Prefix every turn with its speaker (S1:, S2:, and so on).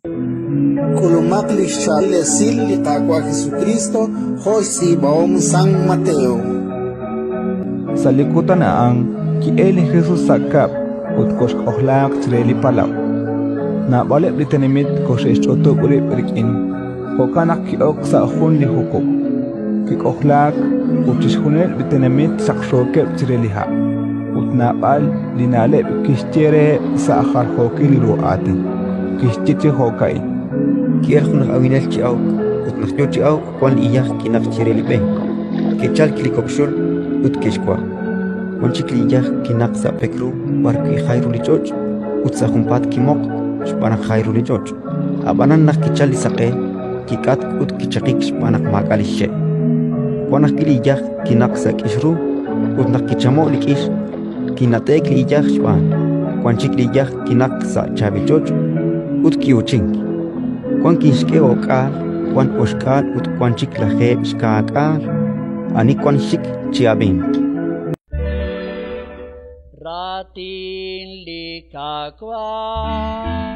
S1: K'ulumaq li xchaab'il esil li Qaawa' Jesukriist jo' xtz'iib'ahom San Mateo.
S2: Sa' li kutan a'an ki'elk li Jesus sa' kab'l ut koxk'ojlaaq chire li palaw. Naab'aleb' li tenamit koxe'xch'utub' rib' rik'in, jo'kan naq ki'ok sa' jun li jukub', kik'ojlaak ut chixjunileb' li tenamit xaqxookeb' chire li ha'. Ut naab'al li na'leb' kixye reheb' sa' jaljookil ru aatin. Kixye chi jo'ka'in:
S3: Ki'elk jun aj awinel chi awk, ut naq yo chi awk, wan li iyaj kinaqk chire li b'e. Ke'chalk li kok' xul ut ke'xwa'. Wan chik li iyaj kinaqk sa' pek ru b'arwi' jay ru li ch'och', ut sa' junpaat kimoqk xb'aan naq jay ru li ch'och'. Ab'anan naq kichalk li saq'e, kik'atk ut kichaqik xb'aan naq maak'a' li xxe'. Wan ajwi' li iyaj kinaqk sa' k'ix ru, ut naq kichamo'k li k'ix, kinat'e'k li iyaj xb'aan. Wan chik li iyaj kinaqk sa' chaab'il ch'och' ut ki'uuchink: wan kixk'e o'k'aal, wan oxk'aal ut wan chik lajeeb' xkaak'aal. Ani wank xxik, chi'ab'inq.
S4: Raatin li Qaawa'.